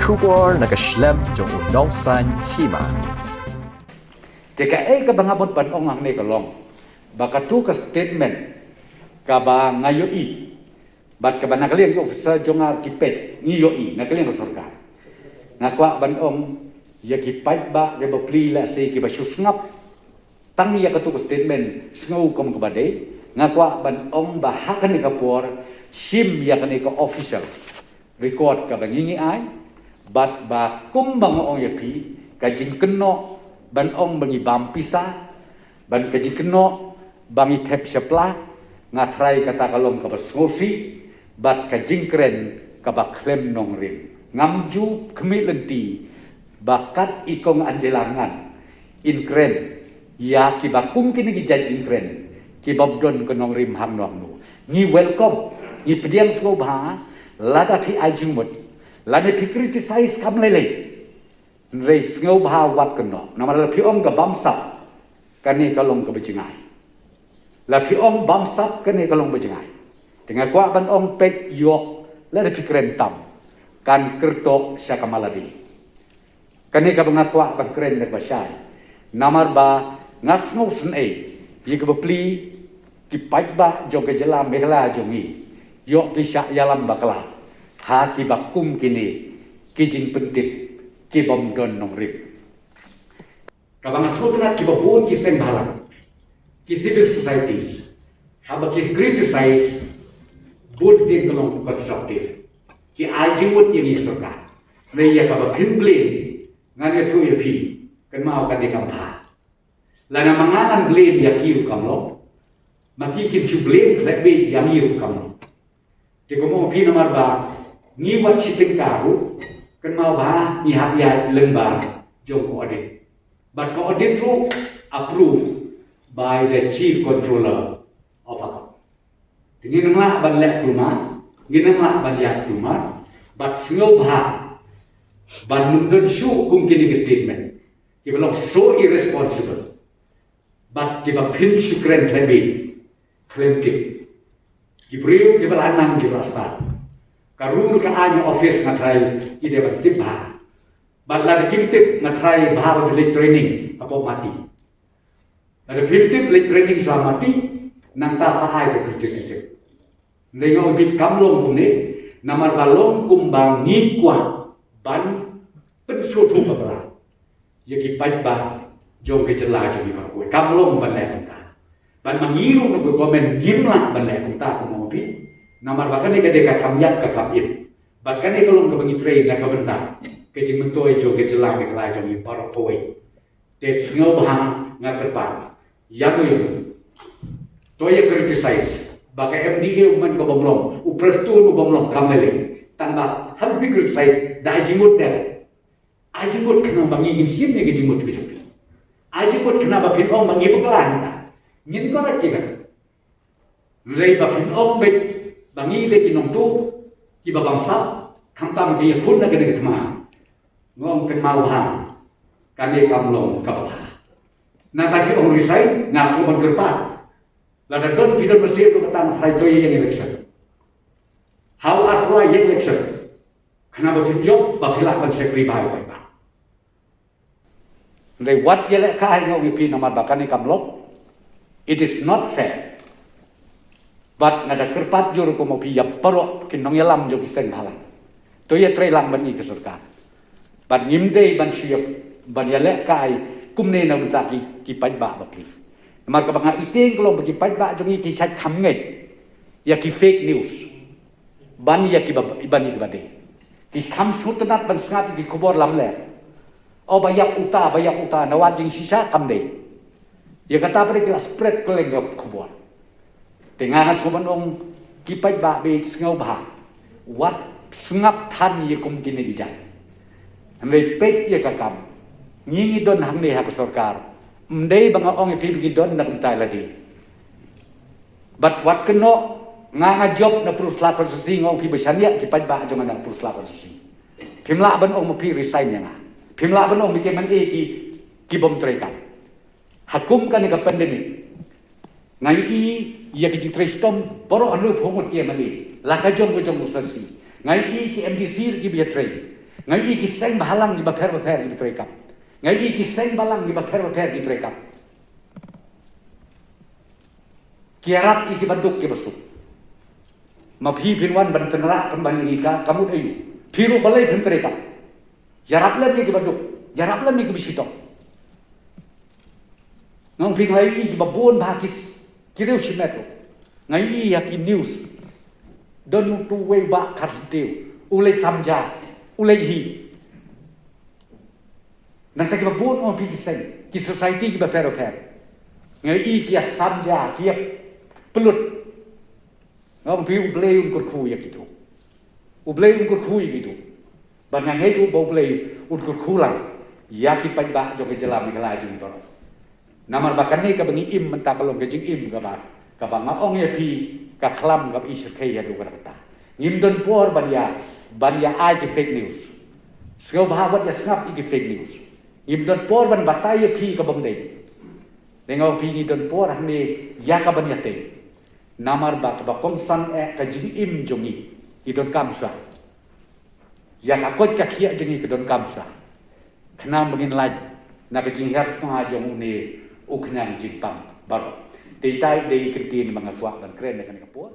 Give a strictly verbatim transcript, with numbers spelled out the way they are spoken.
Khubor na ka shlem jong u nongsan hima. Te kaei kaba nga bud ban ong hangne ka long ba katu ka statement kaba nga ïohi bad kaba na ka liang ki officer jong nga ki peit ngi ïohi na ka liang ka sorkar. Nga kwah ban ong ïa ki paidbah kiba pli lehse kiba shu sngap tang ïa katu ka statement sngew kum kaba dei, nga kwah ban ong ba ha kane ka por shim ïa kane ka official record kaba ngi ngi ai bad ba kumba nga ong ïa phi ka jingkynnoh ban ong ba ngi bam pisa, ban ka jingkynnoh ba ngi thep shapla, nga tharai kata ka long kaba sngewsih bad ka jingkren kaba khlem nongrim. Ngam ju khmih lynti ba kat i kong Angela Ngan in kren ïa kiba kum kine ki jait jingkren kiba bym don ka nongrim hangno hangno. Ngi welcome, ngi pdiang sngewbha lada phi ai jingmut lane phi criticize kam lei lei. Hynrei sngewbha wat kynnoh namar lada phi ong ka bamsap kane ka long kaba jngai. Lada phi ong bamsap kane ka long ba jngai. Te nga kwah ban ong peit ïoh lada phi kren tam kan kyrtoh sha ka maladi. Kane kaba nga kwah ban kren da kaba shai namar ba nga sngewsynei ïa kiba pli ki paidbah jong ka jylla Meghalaya jong ngi ïoh ki shah ïalam bakla ha kiba kum kine ki jingpyntip kibym don nongrim. Kaba nga sngewtynnat kiba bun ki seng bhalang, ki civil societies haba ki criticize bun sien ka long constructive, ki ai jingmut ïa ngi sorkar. Hynrei ïa kaba phin blame ngan ïathuh ïa phi, kynmaw kane kam bha. Lada ma nga ngan blame ïa ki ruh kam long, ma ki kin shu blame khlem beit ïa ngi ruh kam long. Te kumno phi namar ba ngi wat shiteng ka ruh, kynmaw ba ngi hap ïaid lyngba jong ka audit. Bad ka audit ruh approved by the chief controller of account. Te ngin ym lah ban leh kulmar, ngin ym lah ban ïaid kulmar bad sngewbha ban ym don shuh kum kine ki statement kiba long so irresponsible. Bad kiba phin shu kren khlem beit khlem tip. Ki briew kiba la nang kiba la stad. Ka rule ka aiñ office nga tharai ki dei ban tip bha. Bad lada kim tip nga tharai bha ba phin leit training hapoh Mati. Lada phin tip leit training sha Mati nangta sa ai ka criticism. Hynrei nga ong beit kam long kumne namar ba long kumba ngi kwah ban pynsngewthuh ba bha ïa ki paidbah jong ka jylla jong ngi baroh kawei. Kam long ban leh kumta. Bad ma ngi ruh na ka government ngim lah ban leh kumta kumno phi. Namar ba kane ka dei ka kam ïap ka kam im. Bad kane ka long kaba ngi trei na ka bynta ka jingmyntoi jong ka jylla Meghalaya jong ngi baroh kawei. Te sngewbha nga kyrpad ïa no ïa no to ïa criticize ba ka M D A u man ka bym long, u Prestone u bym long, kam lei lei. Tang ba haba phi criticize da ai jingmut, da ai jingmut khnang ba ngi ngin shim ïa ka jingmut ka jong phi. Ai jingmut khnang ba phin ong ba ngi bakla, ngin correct ïa kata. Hynrei ba phin ong beit ba ngi dei ki nongtuh kiba bamsap, khamtam ba ïakhun na kane ka thma. Nga ong kynmaw bha, kane kam long kaba bha. Nangta phi ong resign, nga sngewbha ban kyrpad. Lada don phi don mynsiem ruh, kata nga tharai to ïeng election. Hap arphew lai ïeng election. Khnang ba phin jop ba phi lah ban shakri bha ïa u paidbah. Hynrei wat ïalehkai, nga ong ïa phi, namar ba kane kam long. It is not fair. Bad nga da kyrpad jur kum ma phi ïa baroh ki nongïalam jong ki seng bhalang. To ïatrei lang bad ngi ka sorkar. Bad ngim dei ban shu ïa, ban ïalehkai kumne na bynta ki, ki paidbah bapli. Namar kaba nga ïohi ka long ba ki paidbah jong ngi ki shait kham ngeit ïa ki fake news. Ban ïa kiba, ban ïa kiba dei. Ki kham sngewtynnat ban sngap ïa ki khubor lamler. O ba ïap uta, ba ïap uta, na wat jingshisha kam dei. Ïa kata pat ki la spread kylleng ka khubor. Te nga nga sngewbha ban ong ki paidbah beit sngewbha wat sngap than ïa kum kine ki jait. Hynrei peit ïa ka kam. Ngi ngi don hangne ha ka sorkar. Ym dei ba nga ong ïa phi ba ngi don na kumta ïa lade. Bad wat kynnoh, nga nga jop na Pynursla constituency, nga ong phi ba shaniah ki paidbah jong nga na Pynursla constituency. Phim lah ban ong ma phi resign ïa nga. Phim lah ban ong ba ki M L A ki, ki bym treikam. Ha kum kane ka pandemic, nga ïohi ïa ki jingtrei shitom baroh, hynriewphew ngut ki M L A, la ka jong ka jong u constituency. Nga ïohi ki M D C ruh kiba ïatrei. Nga ïohi ki seng balang kiba pher bapher kiba treikam. Nga ïohi ki seng balang kiba pher bapher kiba treikam. Ki ïarap ïa kiba duk kiba suk. Ma phi phin wan ban pynrah pynban ïa ka, ka mut aïu? Phi ruh balei phin treikam? Ïarap lem ïa kiba duk, ïarap lem ïa kiba shitom. Nga ong phi, nga ïohi kiba bun bha ki s-, ki riew shimet ruh. Nga ïohi ha ki news. Don utu uwei u bah Kharsyntiu, u leit sam ja, u leit hi. Nangta kiba bun, nga ong phi, ki seng, ki society kiba pher bapher. Nga ïohi ki ïa sam ja, ki ïa pynlut. Nga ong phi, U Blei un kyrkhu ïa kito. U Blei un kyrkhu ïa kito. Bad nga ngeit ruh ba U Blei un kyrkhu lang ïa ki paidbah jong ka jylla Meghalaya jong ngi baroh. Namar ba kane kaba ngi im mynta ka long ka jingim kaba, kaba nga ong ïa phi, ka khlam kaba i shyrkhei haduh katta katta. Ngim don por ban ïa, ban ïa ai ki fake news. Sngewbha wat ïa sngap ïa ki fake news. Ngim don por ban batai ïa phi kaba ym dei. Te nga ong phi, ngi don por hangne ïa kaban ïa tei. Namar ba kaba kongsan eh ka jingim jong ngi, ngi donkam shuwa. Ïa ka koit ka khiah jong ngi ka donkam shuwa. Khnang ba ngin lait na ka jinghiar thnga jong une u khñiang jingpang baroh. Te ita i dei i kyntien ba nga kwah ban kren ha kane ka por.